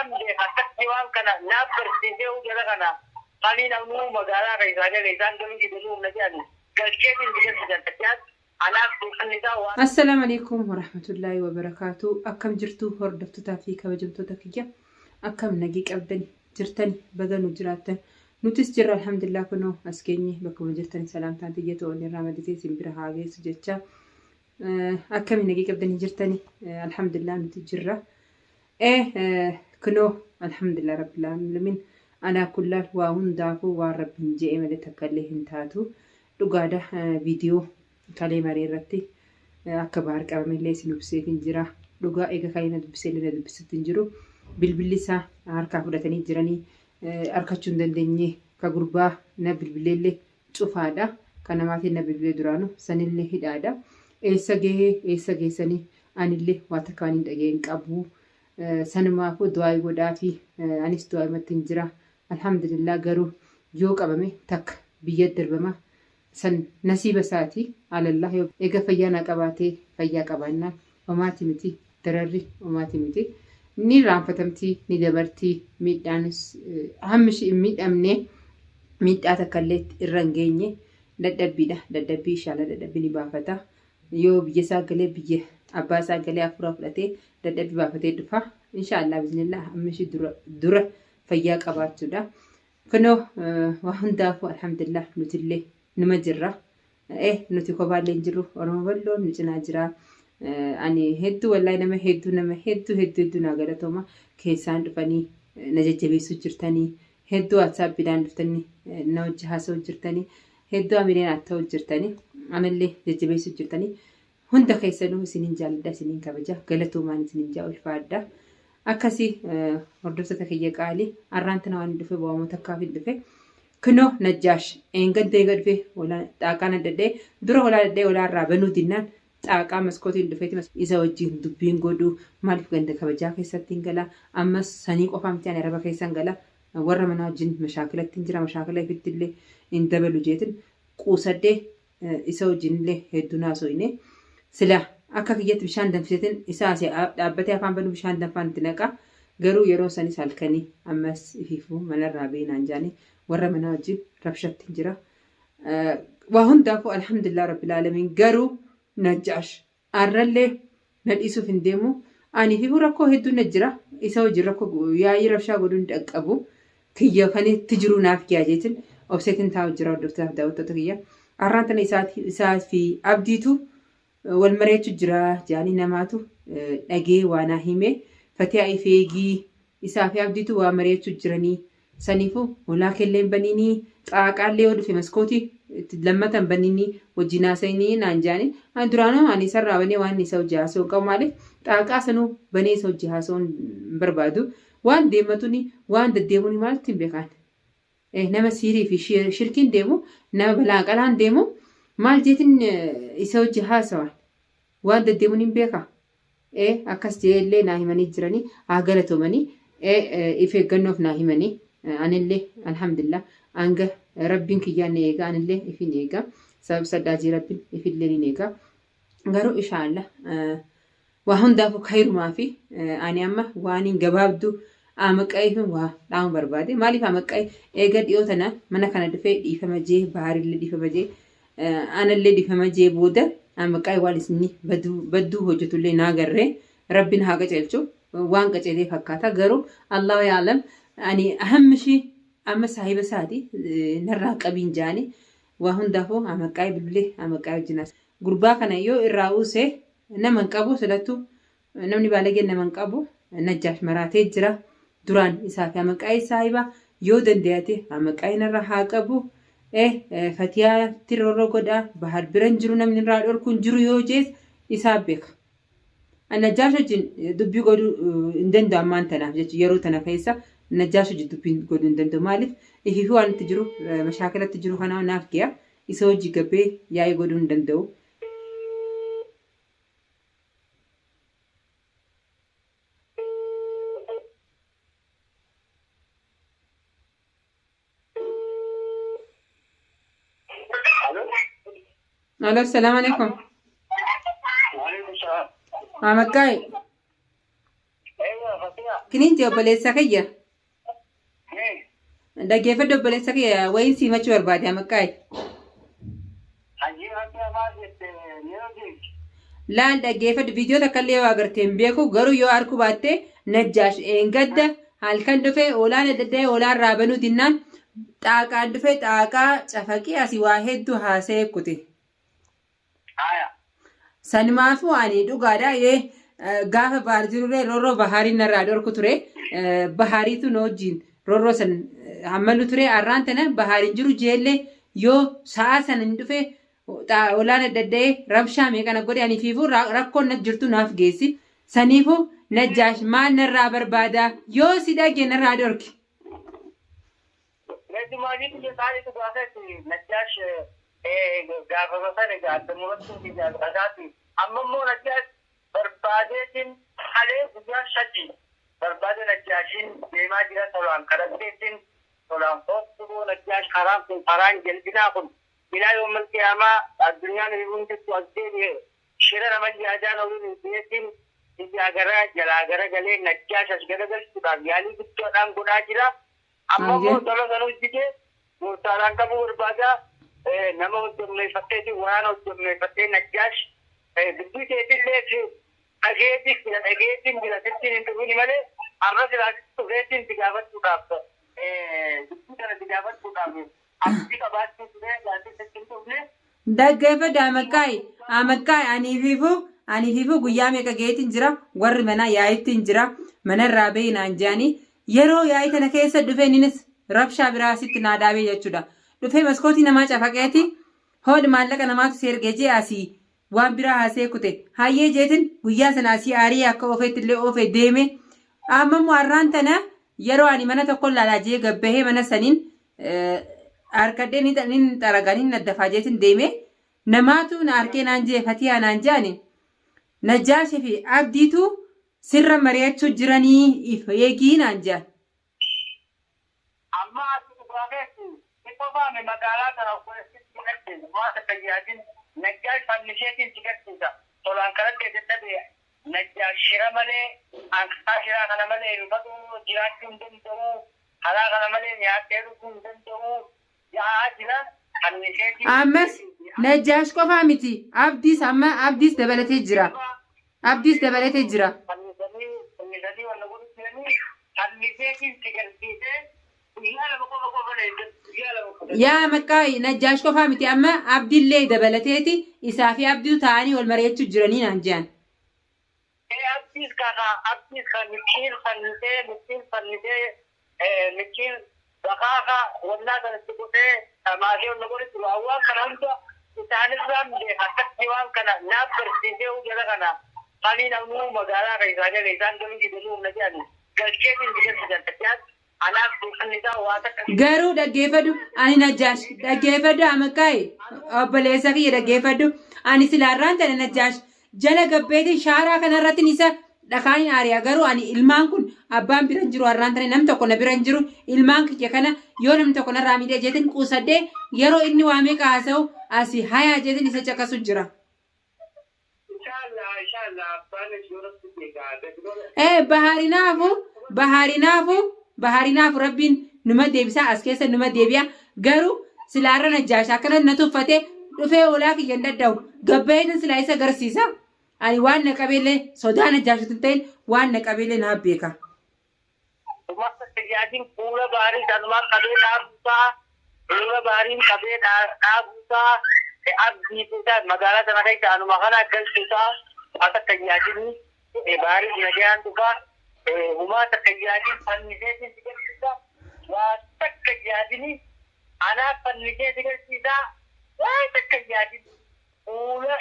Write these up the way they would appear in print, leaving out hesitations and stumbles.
Waan beeka akkatti waan kana naaf barsiisee jara kana kanii namnuu magaalaa keessaa gale isaan galuu didanii humna jedhani galcheetiin biqilchisan Najjaash anaaf beekanni isaa waan. Assalaamu alaikum warahmatullaahi wabarakaatu. Akkam jirtu hordoftootaa fi kabajamtoota kiyya? Akkam nagii qabdani jirtani? Baga nu jiraattan. Nutis jirra, alhamdulillah. Kunoo as geenye. Bakkuma jirtani salaamtaan tiyya to'onni irraa madditee isin bira haa geessu jecha. Akkami nagii qabdanii jirtani? Alhamdulillah, nuti jirra. Kunoo alhamdulillah rabbil aalamiin alaa kullaal. Waa hundaafuu waan rabbiin je'e malee takka illee hin taatu. Dhugaadha, viidiyoo kalee maree irratti akka Bahar qabamellee isin hubseetiin jira. Dhugaa eega kalee na dubbisee illee na dubbisutti hin jiru. Bilbilli isaa harkaa fudhatanii jiranii, harkachuu hin dandeenye. Ka gurbaa na bilbileellee cufaadha. Ka namaatiin na bilbilee duraanu sanillee hidhaadha. Eessa gahee, eessa geessanii, anillee waa takka waan hin dhaga'e hin qabu. Sanumaafuu du'aayii godhaafi, anis du'aayimatti hin jira. Alhamdulillah, garuu yoo qabame takka biyya darbama, san nasiiba isaati alallah. Yoo eega fayyaa naa qabaatee, fayyaa qabaannaan homaati miti, dararri homaati miti, ni raanfatamti, ni dabarti. Miidhaanis hammi ishii hin miidhamne, miidhaa takka illee irra hin geenye. Dadhabbiidha, dadhabbii. Inshallah dadhabbii ni baafata. Yoo biyya isaa galee, biyya abbaa isaa galee hafuura fudhatee dadhabbii baafatee dhufa, inshallah biznillah. Hammi ishii dura dura fayyaa qabaachuudha. Kunoo waa hundaafuu alhamdulillah, nutillee numa jirra. Nuti kopaallee hin jirru, Oromoo bal'oon nu cinaa jira. Ani hedduu, wallaahi, nama hedduu, nama hedduu hedduu hedduu naa galatooma. Keessaan dhufanii na jajjabeessuu jirtanii, hedduu WhatsAppiidhaan dhuftanii na wajji haasa'uu jirtanii, hedduu amileen haa ta'uu jirtanii, anallee jajjabeessuu jirtanii. Hunda keessanuu isinin jaalladha, isinin kabaja, galatoomaan isinin jaa, ulfaadha. Akkasii hordoftoota kiyya qaalii, arraan tana waan dhufe waamuu takkaaf hin dhufe. Kunoo Najjaash eengadda eega dhufe xaaqaan adda dura holaa dhadhee holaa irraa banuu dinnaan xaaqaa maskootiin dhufeeti isa wajjin dubbiin godhu. Maaliif ganda kabajaa keessatti hin gala? Ammas sanii qofaa miti, ani araba keessa hin gala, warra manaa wajjin mashaakilatti hin jira, mashaakila ifitti illee hin dabalu jeetin quusadhee isa wajjin illee hedduu naasoyne. Sila akka kiyyatti bishaan danfiseetin isa asii dhaabbatee afaan banuu bishaan danfaan itti naqa. Garuu yeroo sanis halkanii, ammas ifiifuu manarraa beenaan jaanii warra manaa wajjin rabshatti hin jira. Waa hundaafuu alhamdulillah rabbil aalamiin. Garuu Najjaash arrallee na dhiisuuf hin deemu. Ani fi rakkoo hedduun na jira. Isa wajjin rakkoo yaa'ii rabshaa godhuu hin dhaqqabu. Kiyya kan itti jiru naaf kiyaa jeetin obseetin taa'u jira. Hordoftootaaf daawwattoota kiyya. Arraan tana isaa fi Abdiitu wal mari'achuu jira jaanii namaatu dhagee waa naa hime. Fatiyaa ifeegii, isaa fi Abdiitu waa mari'achuu jiranii. Saniifuu holaa kellee hin baniinii, xaaqaallee yoo dhufe maskootii lammata hin baniinii, wajjin haasa'inii naan jaanii. Ani duraanuu ani isarraa banee waan isa hojii haasa'uu hin qabu. Maaliif xaaqaa sanuu banee isa hojii haasa'uu hin barbaadu? Waan deematuni, waan deddeemuni maaltu hin beekaan? Nama siirii fi shirkiin deemu, nama balaa qalaan deemu, maal jeetin isa hojii haasawaan? Waan deddeemuun hin beekaa? Akkas jee illee naa himanii jiranii, haa galatoomanii. If eeggannoof naa himanii. Anillee alhamdulillah, hanga rabbiin kiyyaa ni eega, anillee ifin eega. Sabab saddaa jee rabbiin ifillee ni eega. Garuu inshaallah waa hundaafuu kayrumaa fi ani amma waan hin gabaabdu amaqa'eef waa dhaamu barbaade. Maaliif amaqa'e? Eega dhiyoo tana mana kana dhufee dhiifama jee, Baharillee dhiifama jee, anallee dhiifama jee booda amaqa'e waan isinni badduu hojjetullee naa garree. Rabbiin haa qaceelchu, waan qaceelee fakkaata. Garuu Allahu yaalam. Ani ahammishii amma saahiba isaati narraa qabiin jaani. Waa hundaafuu amaqaa'ee bilbilee amaqaa'ee wajjin gurbaa kana yoo irraa uuse nama hin qabu. Silattuu namni baalageen nama hin qabu. Najjaash maraatee jira. Duraan isaa fi amaqaa'ee saahiba yoo danda'ate amaqaa'ee narra haa qabu. Fatiyaatti roorroo godha, Bahar bira hin jiru, namni irraa dhorku hin jiru yoo jees isaa beeka. Najjaash wajjin dubbii godhuu hin danda'u ammaan tanaaf jechuudha. Yeroo tana keessa Najjaash wajjin dubbii godhuu hin danda'u. Maaliif? Ifiifii waan itti jiru, mashaakilatti jiru kana naaf ga'a. Isa hojii gabbee yaa'ii godhuu hin danda'u. Alo, salaam alaikum. Waalaikum salaam. Amaqaa'e. Eeyyee. Kiniin jee obboleessa kiyya. Dhaggeeffadhu obboleessa kiyya wayiin si himachuu barbaade amaqqaayi. Laal dhaggeeffadhu viidiyoo takka illee yoo agarte hin beeku garuu yoo arkuu baatte Najjaash eengadda halkan dhufe hoolaan adda addaa hoolaan raabanuu dinnaan xaaqaan dhufe xaaqaa cafaqee asii waa hedduu haasa'ee kute. Sanumaafuu ani dhugaadha ee gaafa baar jiruree roorroo bahaariin narraa dhorku ture. Bahaariitu na wajjin roorroo san hammalu ture. Arraan tana bahaariin jiru jeellee yoo sa'aa sana hin dhufe olaan adda adda'ee rabshaa meeqa na godhe ani fiifuu rakkoon na jirtu naaf geessi. Saniifuu Najjaash maal narraa barbaada yoo si dhage narraa dhorki. Keessumaa biyya isaaniitu gaafetti Najjaash gaafa sana egaa adda murachuu fi jaalataati. Amma immoo Najjaash barbaadeetiin halee guyyaa 3 barbaade Najjaashiin deemaa jira tolaan kadhatteetiin tolaan koottuu Najjaash karaan kun karaan jal'inaa kun ilaa yoomal qiyaamaa addunyaan hundittu as deebi'e shira nama yaadaan oliin dhiyeetiin ijaa gara jalaa gara galee Najjaash as garagalchuudhaaf yaalii guddaadhaan godhaa jira. Amma immoo tola sana hojjete gooftaadhaan qabuu barbaada. Nama hojjommeeffatteetiin waraana hojjommeeffattee Najjaash dubbii keetillee dhageetiin jira dhageetiin jira sittiin hin dhufini malee har'a silaa sitti dhufeetiin si gaafachuudhaaf dubbii kana si gaafachuudhaaf abdii qabaachuu ture laatiin sitti hin dhufne. Dhaggeeffadhu Amaqqaayi Amaqqaayi aniifiifuu aniifiifuu guyyaa meeqa geetiin jira warri manaa yaa'ittiin jira manarraa bahi naan jedhanii yeroo yaa'ii tana keessa dhufee innis rabshaa biraa asitti naa dhaabee jechuudha. Dhufee maskootii namaa cafaqeeti hoodhi maallaqa namaatu si ergee jee asii waan biraa haasee kute hayyee jeetin guyyaa sana asii aarii akka oofeetti illee oofee deeme amma immoo har'aan tana yeroo ani mana tokko laalaa jee gabbahee mana saniin harkadhee ni xaragaa ni naddafaa jeetin deeme namaatu na harkee naan jee fatiyaa naan jeani Najjaashii fi Abdiitu sirra mari'achuu jiranii if eegii naan jean. Amma ati dhugaa keeti si qofaami magaalaa tana obboleessi si garsiisa waan takka hin yaadin Najjaash fannisheetiin si garsiisa tolaan kadhadhee dadhabe Najjaash shira malee an karaa shiraa kana malee hin fadhuu jiraachuu hin danda'u karaa kana malee nyaadhee dhuguu hin danda'u ja'aa jira fannisheetiin si Ammas garsiisi. Najjaash qofaa miti Abdiis amma Abdiis dabalatee jira. Abdiis dabalatee jira. Fannisanii fannisanii wanna godhu jiranii fanniseetiin si garsiisee guyyaa 2 qofa qofa na eeggadhu guyyaa 2 qofa. Yaa maqqaayi Najjaash qofaa miti amma Abdiillee dabalateeti isaa fi Abdiitu taa'anii wal mari'achuu jiranii naan je'an. Ee Abdiis kaka Abdiis ka micciir fannisee micciir fannisee micciir bakaaka wannaa sana itti godhee dhamaasee wanna godhutti waan waan kana hunda isaanirraan beeka akkatti waan kana naaf barsiisee jara kana kanii namuu magaalaa keessaa gale isaan galuu didanii humna jedhani galcheetiin didan didan anaaf beekamni isaa waa takka. Garuu dhaggeeffadhu ani Najjaash dhaggeeffadhu Amaqqaayi obboleessa kiyya dhaggeeffadhu ani silaarraan tana Najjaash jala gabbeetiin shaaraa kanarratti isa dhakaaniin aari'a garuu ani ilmaan kun abbaan bira hin jiru har'aan tana nam tokko na bira hin jiru ilmaan kiyya kana yoo namni tokko narraa miidhee jeetiin quusadhee yeroo inni waa meeqa haasa'u asii hayaa jeetiin isa caqasu jira. Inshallah inshallah abbaan yoo rabbi beekaa Ee baharinaafu baharinaafu baharinaafu rabbiin numa deebisaa as keessa numa deebi'a garuu silaarra najjaash akkana na tuffate dhufee olaa kiyya hin dhadha'u gabbayeetin silaa isa garsiisa ani waan na qabeellee sodaa najjaashitu hin ta'in waan na qabeellee naa beeka. Ummata kiyyaatiin fuula baarii sanumaa qabee dhaabuusaa fuula baariin qabee dhaabuusaa abdii isaa magaalaa sana keessa anuma kana galchuusaa akka tajaajilni baarii nagayaan dhufaa humaa takka yaadin fanniseetiin si galchiisa waa takka yaadini anaaf fannisee si galchiisa waa takka yaadin fuula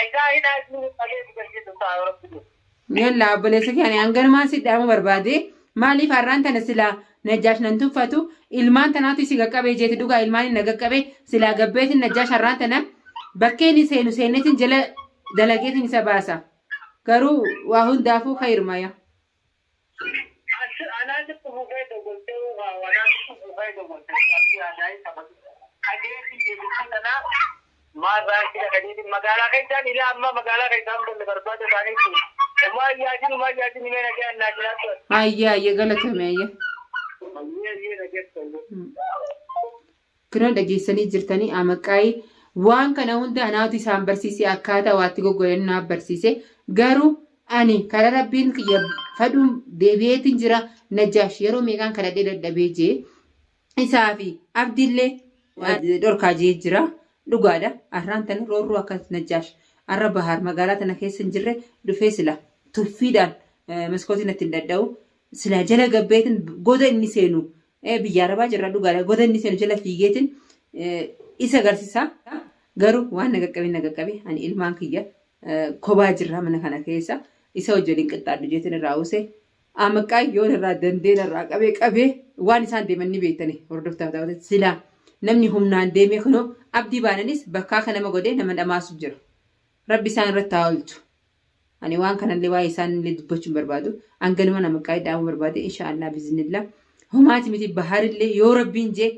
isaa hidhaa inni qabee si galchiisu ta'a rabbi. Yalla obboleessa kee ani hanganumaan si dhaamu barbaade maaliif har'aan tana silaa najjaash nan tuffatu ilmaan tanaatu isi qaqqabee jeeti dhugaa ilmaan na qaqqabe silaa gabbeetiin najjaash har'aan tana bakkeen seenu seenetiin jala dalageetiin isa baasa garuu waa hundaafuu kayrumaya. Anaa sitti fufee dogoltee anaa sitti fufee dogoltee yaadaa'ee taphatu. Qajeelchi deebisuu tanaa Maal raankii dhaqaniitiin magaalaa keessaan ilaa amma magaalaa keessaan balle barbaada isaaniitti. Umaa yaasin umaa yaasin himee nagaa naa jiraattu. Ayya ayya galatame ayya. Ayyee ayyee nageessa. Kunoo dhageessanii jirtanii amaqaayii waan kana hunda anaatu isaan barsiise akkaataa waatti goggodan naaf barsiise garuu ani karaa rabbiin kiyya fadhuun deebi'eetiin jira najjaash yeroo meeqaan kadhadhee dadhabee jee isaa fi abdiillee dhorkaa jee jira dhugaadha arraan tana roorroo akka najjaash arra bahaar magaalaa tana keessa hin jirre dhufee sila tuffiidhaan maskootiin natti hin dhadha'u silaa jala gabbeetiin goda inni seenu biyya arabaa jirra dhugaadha goda inni seenu jala fiigeetiin isa agarsiisa garuu waan na qaqqabe na qaqqabe ani ilmaan kiyya kobaa jirra mana kana keessa isa hojii waliin qixxaadhu jeetiin irraa use Amaqaa yoon irraa dandeen irraa qabee qabee waan isaan deeman ni beektani hordoftaaf daawwatan silaa namni humnaan deemee kunoo abdii baananis bakkaa kan nama godhee nama dhamaasu jira. Rabbi isaan irratti haa oolchu. Ani waan kanallee waa'ee isaanillee dubbachuu hin barbaadu. Hanganuma nama qaayii dhaamuu barbaade inshaallah bizinillah. Homaati miti baharillee yoo rabbiin jee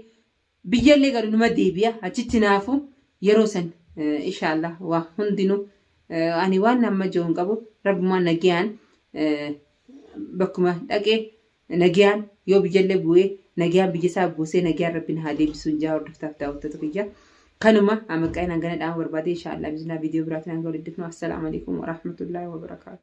biyyallee galu numa deebi'a achitti naafu yeroo san inshaallah waa hundinuu ani waan amma jiru hin qabu rabbumaa nagayaan bakkuma dhaqee nagayaan yoo biyyallee bu'ee nagayaan biyya isaa buusee nagayaan rabbiin haa deebisuu hin jaa hordoftaaf daawwattoota kiyya kanuma amaqaa'in hangana dhaamu barbaade inshaallah bizinaa viidiyoo biraatiin hanga walitti dhufnu assalaamu alaikum warahmatullaahi wabarakaatu.